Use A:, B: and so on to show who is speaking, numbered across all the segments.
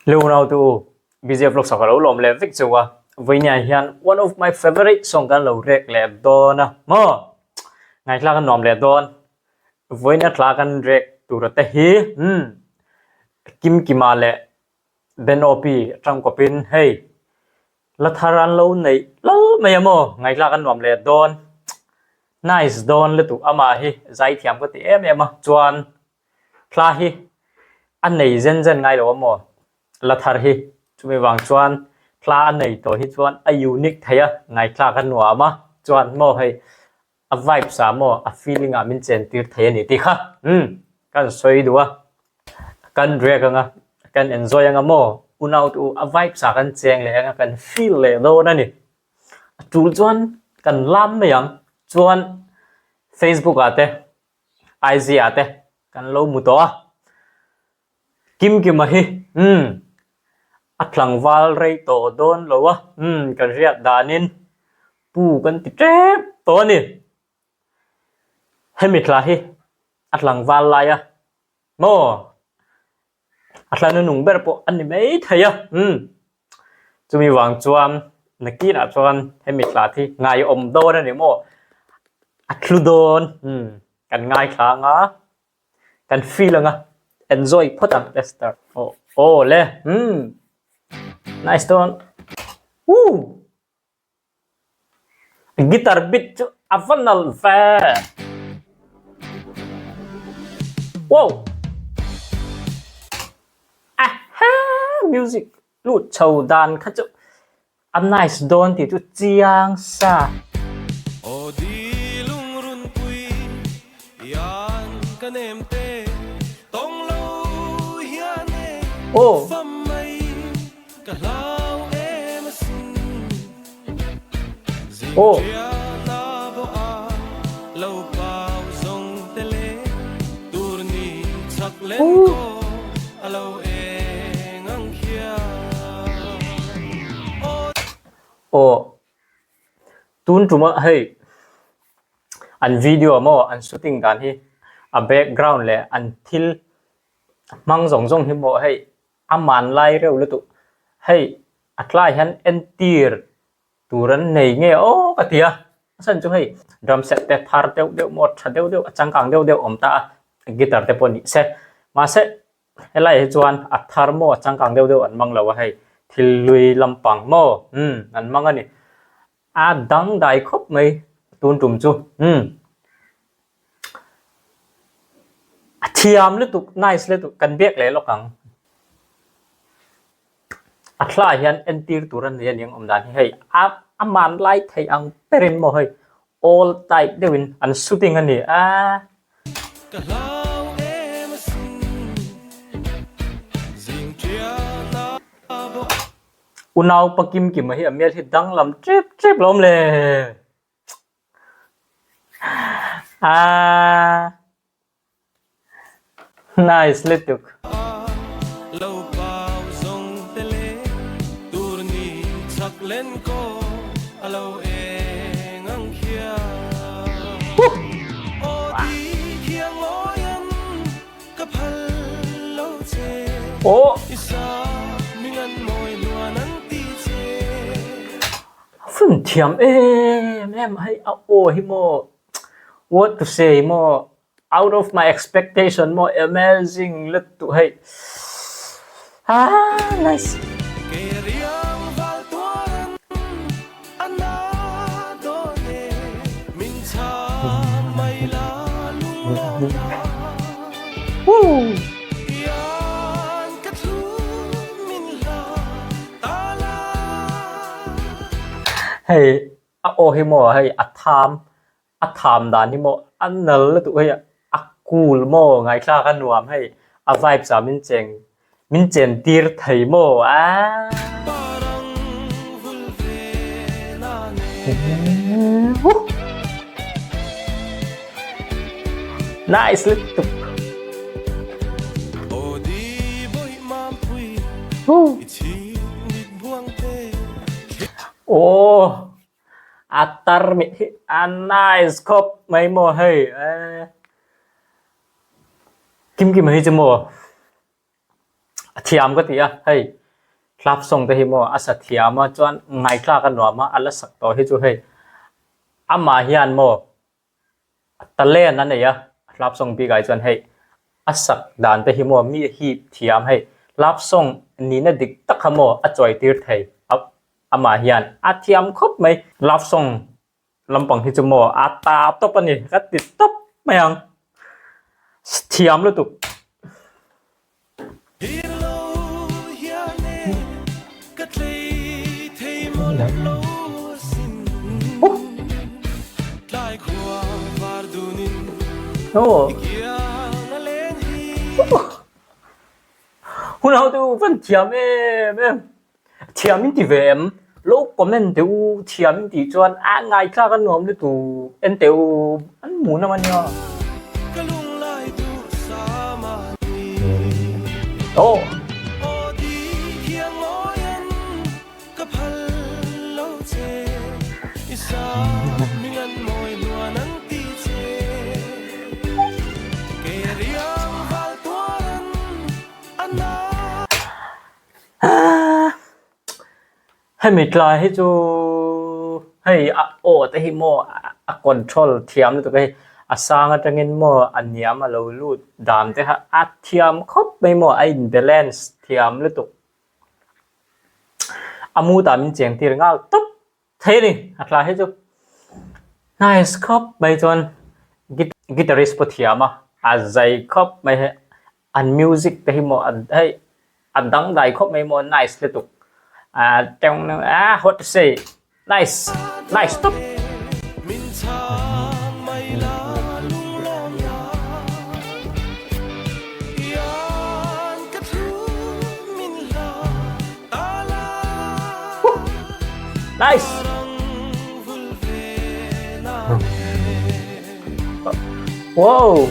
A: Lungnau tu BJ Vlogs ah ka lo lawm leh vek cheu a, vawinia hian one of my favourite song kan lo rek leh dawn a maw? Ngaihtlak a nuam leh dawn, vawiin a tla kan rek tur te hi umm Kimkima leh Ben Opi atang kawpin hei la thar an lo neih lal mai a maw? Ngaihtlak a nuam leh dawn, nice dawn lutuk amah hi zaithiam ka ti em em a chuan Hla hi a nei zen zen ngai lo a maw? La thar hi chumi vang chuan hla a nei tawh hi chuan a unique thei a, ngaihthlak a nuam a, chuan maw hei a vibes ah maw a feeling ah min chen tir thei a ni tih kha umm kan sawi duh a, kan react anga kan enjoy anga maw unau te u a vibes ah kan cheng leh anga kan feel leh dawn a ni. A tul chuan kan lam mai ang chuan Facebook ah te Aizia te kan lo mu tawh a, Kimkima hi umm a tlangval rei tawh dawn lo a, umm kan hriat danin pu kan ti tep tawh a ni. Hemi thla hi a tlangval lai a maw? A hla nunung ber pawh a ni mai thei a, umm chumi vang chuan nakinah chuan hemi thla hi ngaiawm dawn a ni maw? A thlu dawn, umm kan ngaithla ang a, kan feel ang a, enjoy phawt ang let's start aw aw le umm nice dawn woo. Guitar bit chu a va nalh ve. Wow! Aha! Music lut chho dan kha chu a nice dawn tih chu chiang sa.
B: Aw di lungrunpui ian ka nem te tawng lo hian e fam mai Ka hlau em asin Zing ṭial a bawh a lo pau zawng te le Tur ni chak len kaw a lo eng ang khian Aw.
A: Aw tun ṭuma hei an video maw an shooting dan hi a background leh an thil hmang zawng zawng hi maw hei A man lai reuh lutuk. Hei a tlai hian entir tur an nei nge aw ka ti a. A chhan chu hei drum set te thar deuh deuh maw tha deuh deuh a changkang deuh deuh awm ta a, guitar te pawh ni se. Mahse helai hi chuan a thar maw a changkang deuh deuh an hmang lo a hei thil lui lampang maw umm an hmang a ni. A dangdai khawp mai tun tum chu umm. A thiam lutuk nice lutuk kan biak leh lawk ang. A thla hian entir tur a nei a ni ang awm dan hi hei a a man lai thei ang berin maw hei all type deuhin an shooting a ni a.
B: Ka hlau em asin zing ṭial a bawk.
A: Unau pa kim kima hi a hmel hi danglam ṭep ṭep lo awm le. Aaa nice lutuk.
B: Lo pau zawng te le tur ni chak len kaw a lo eng ang khian Aw ti khiang awian ka phal lo che I sa mi ngan mawi hluan an ti che.
A: Fun thiam em em hei a aw hi maw what to say maw out of my expectation maw amazing lutuk hei aa nice. Woo. Hei a aw hi maw hei a tham a tham dan hi maw a nal lutuk hei a cool maw ngaihthlak a nuam hei a vibes ah min cheng min chen tir thei maw aaa. Nice lutuk. Aw a tar mit hi a nice khawp mai maw hei eh kim kim hi chu maw. A thiam ka ti a, hei love song te hi maw a sa thiam a chuan ngaihthlak a nuam a, a la sak tawh hi chu hei amah hian maw talent a nei a, love song bikah hi chuan hei a sak dan te hi maw mi a hip thiam hei love song nihna dik tak kha maw a chawi tir thei a amah hian a thiam khawp mai love song Lampang hi chu maw a ta tawp a ni ka ti tawp mai ang thiam lutuk. Hun ho te u van thiam em em. Thiam in ti ve em? Lo comment teh u, thiam in tih chuan a ngaihthlak a nuam lutuk en teh u, an hmuh na ania. Aw. Hemi tlai hi chu hei a aw te hi maw a control thiam lutuk a hei a sang atangin maw a hniam a lo lut dan te kha a thiam khawp mai maw a in balance thiam lutuk a mood ah min cheng tir nghal tawp thei a ni a tlai hi chu nice khawp mai chuan guitarist pawh thiam a a zai khawp mai hei. An music te hi maw hei a dangdai khawp mai maw nice lutuk ah teng ah what to say nice nice tawp. Nice. Wow.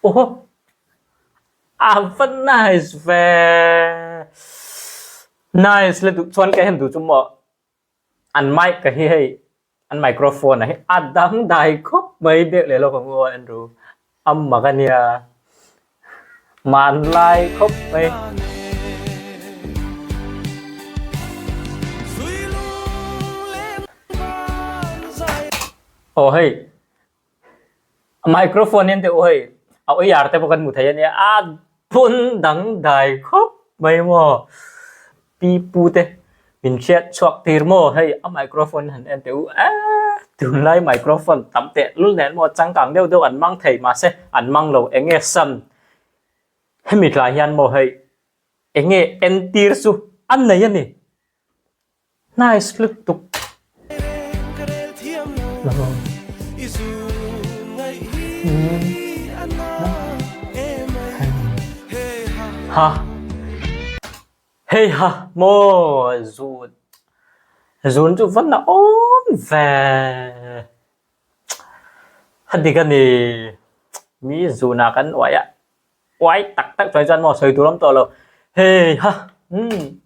A: Oho. A va nice ve. Nice le duh chuan ka hen duh chu maw. An mic ka hi hei An microphone a hi a dangdai khawp mai biak leh lawk ang u aw Andrew. A mak a nia. Hmanlai khawp mai. Aw hei microphone hian teh u hei a uiar te pawh kan hmu thei a nia a phun dangdai khawp mai maw. Pi pu te min hriat chhuak tir maw hei a microphone han en teh u eee tunlai microphone tam teh lul nen maw changkang deuh deuh an mang thei mahse an mang lo eng nge sam hemi tlai hian maw hei eng nge entir chu a nei a ni nice lutuk. Ha. Hei ha maw zun zun chu van a awm ve a dik a ni mi zunah kan uai a uai tak tak chuan chuan maw sawi tur awm tawh lo hei ha umm.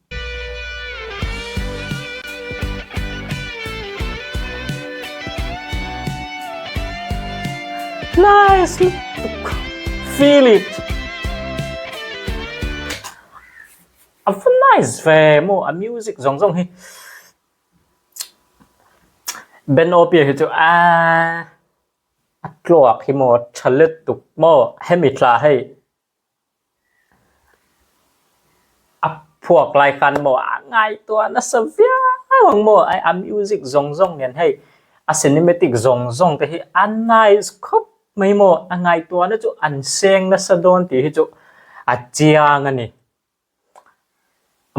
A: Nice lutuk feel it. A va nice ve maw a music zawng zawng hi Ben Opia hi chu aaa a tluak hi maw tha lutuk maw hemi thla hei a phuak lai khan maw a ngaihtuah nasa viau ang maw a music zawng zawng nen hei a cinematic zawng zawng te hi a nice khawp mai maw a ngaihtuahna chu an seng nasa dawn tih hi chu a chiang a ni.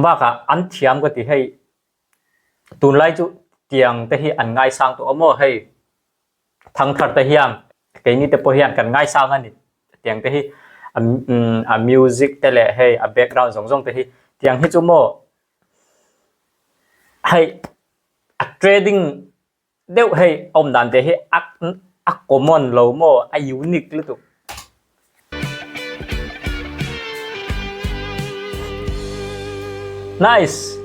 A: Bakah an thiam ka ti hei tunlai chu tiang te hi an ngaisang tawh a maw hei thangthar te hian keini te pawh hian kan ngaisang a ni tiang te hi a music te leh hei a background zawng zawng te hi tiang hi chu maw hei a trading deuh hei awm dan te hi a a common lo maw a unique lutuk. Nice.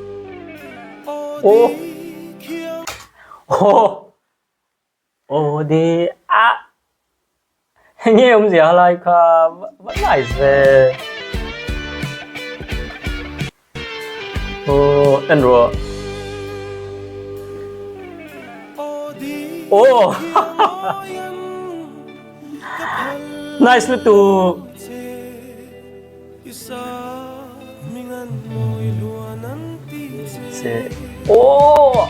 A: Oh. Oh. Oh di a. Nge awmzia halai kha va nice ve. Oh en rawh. Oh. Nice lutuk. Aw!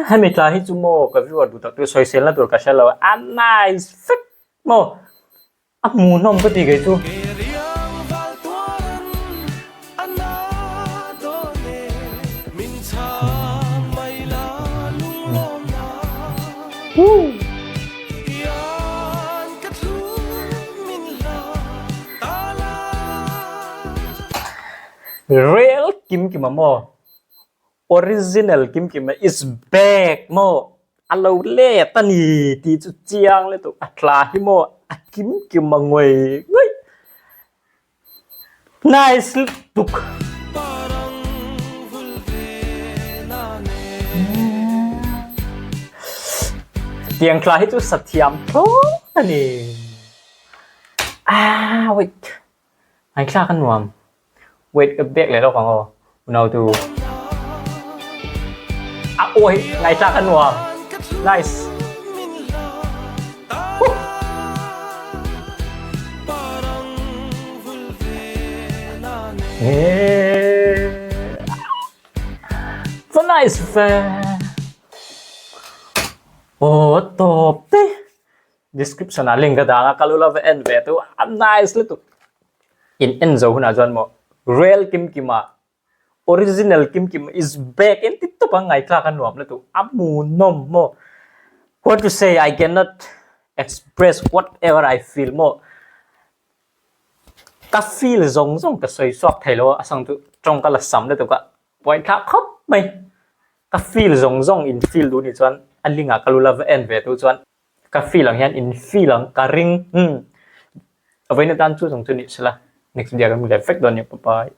A: Hemi tla hi chu maw ka viewer duh tak chu sawiselna tur ka hre lo a nice vek maw. A hmuhnawm ka ti kei chu. Rel kim kim a maw? Original Kimkima is back maw a lo let a ni tih chu chiang le tawh a tla hi maw a Kimkima ngawih ngawih nice lutuk. Tiang tla hi chu sathiam thlawt a ni. Ah wait ngaithlak a nuam. Wait ka bag leh lawk ang aw unau tu. A aw hi ngaihthlak a nuam. Nice. Huh. Eh. Va nice ve. Aw tawp te. Description ah link ka dah ang a kal ula va en ve tu a nice lutuk. In en zo hunah chuan maw Real Kimkima Original Kimkima is back in ti tawp a ngaihthlak a nuam lutuk a hmuhnawm maw What to say I cannot express whatever I feel maw ka feel zawng zawng ka sawi chhuak thei lo a a chang chu tawng ka la sam lutuk a buaithlak khawp mai ka feel zawng zawng in feel duh nih chuan a link ah ka lu la va en ve tu chuan Ka feel ang hian in feel ang ka ring umm vawiin atan chu zawng chu ni sela next video kan hmu leh vek dawn nia bye bye.